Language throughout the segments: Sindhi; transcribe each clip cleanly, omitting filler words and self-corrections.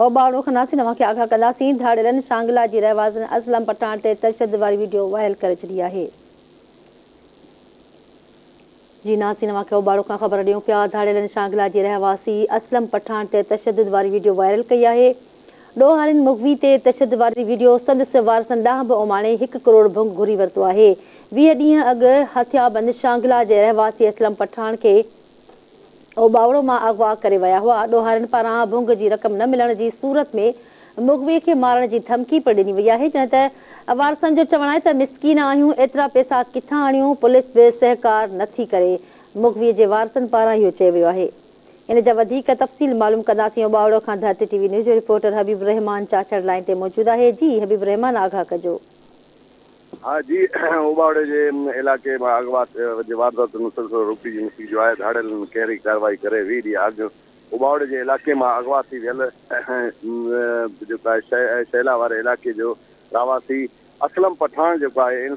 اوٻاوڙو کان ناصر اوهان کي آگاهه ڪنداسين، ڌاڙيلن شانگلا جي رهواسين اسلم پٺاڻ تي تشدد واري وڊيو وائرل ڪري ڇڏي آهي. جي ناصر اوهان کي اوٻاڙو کان خبر ڏيون پيا، ڌاڙيلن شانگلا جي رهواسي اسلم پٺاڻ تي تشدد واري وڊيو وائرل ڪئي آهي. ڏوهارين مغوي تي تشدد واري وڊيو سندس وارثن ڏانهن به اماڻي هڪ ڪروڙ ڀنگ گهري ورتو آهي. 20 ڏينهن اڳ هٿيابند شانگلا جي رهواسي اسلم پٺاڻ کي اوٻاوڙو مان اغوا ڪري ويا هئا، ڏوهارين پاران ڀنگ جي رقم نه ملڻ جي صورت ۾ مغوي کي مارڻ جي ڌمڪي پڻ ڏني وئي آهي، جڏهن ته وارثن جو چوڻ آهي ته مسڪين آهيون ايترا پئسا ڪٿان آڻيون، پوليس به سهڪار نٿي ڪري، مغوي جي وارثن پاران اهو چيو ويو آهي. ان جا وڌيڪ تفصيل معلوم ڪنداسين اوٻاوڙو کان ڌرتي ٽي وي نيوز جو رپورٽر حبيب الرحمان چاچڙ لائين تي موجود آهي، جي حبيب الرحمان آگاهه ڪجو. ها جي اوٻاوڙي جي علائقي مان اغوا جي وارداتن جو سلسلو رڪجي نه سگهيو آهي، ڌاڙيلن قهري ڪارروائي ڪري 20 ڏينهن اڳ اوٻاوڙي جي علائقي مان اغوا ٿي ويل جيڪو آهي شيلا واري علائقي جو رهواسي اسلم پٺاڻ جيڪو آهي ان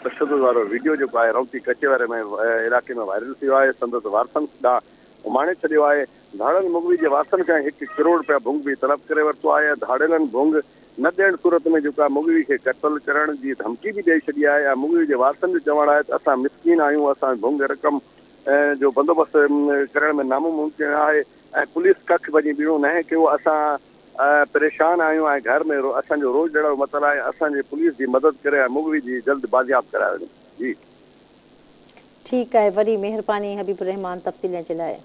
تشدد وارو وڊيو جيڪو آهي رونتي ڪچي واري ۾ علائقي ۾ وائرل ٿيو آهي، سندس وارثن ڏانهن اماڻي ڇڏيو آهي، ڌاڙيل مغوي جي وارثن کان 1 ڪروڙ رپيا ڀنگ به طلب ڪري ورتو آهي ۽ ڌاڙيلن ڀنگ نه ڏيڻ صورت ۾ جيڪا مغوي کي قتل ڪرڻ جي ڌمڪي به ڏئي ڇڏي آهي ۽ مغوي جي وارثن جو چوڻ آهي ته اسان مسڪين آهيون اسان ڀنگ رقم جو بندوبست ڪرڻ ۾ ناممڪن آهي ۽ پوليس ڪک ڀڃي ٻيڻو ناهي ڪيو اسان پريشان آهيون ۽ گهر ۾ اسان جو روز جهڙو متل آهي اسان جي پوليس جي مدد ڪري ۽ مغوي جي جلد بازياب ڪرايو وڃي جي. ٺيڪ آهي وڏي مهرباني حبيب الرحمان تفصيل ڏيڻ جي لاء.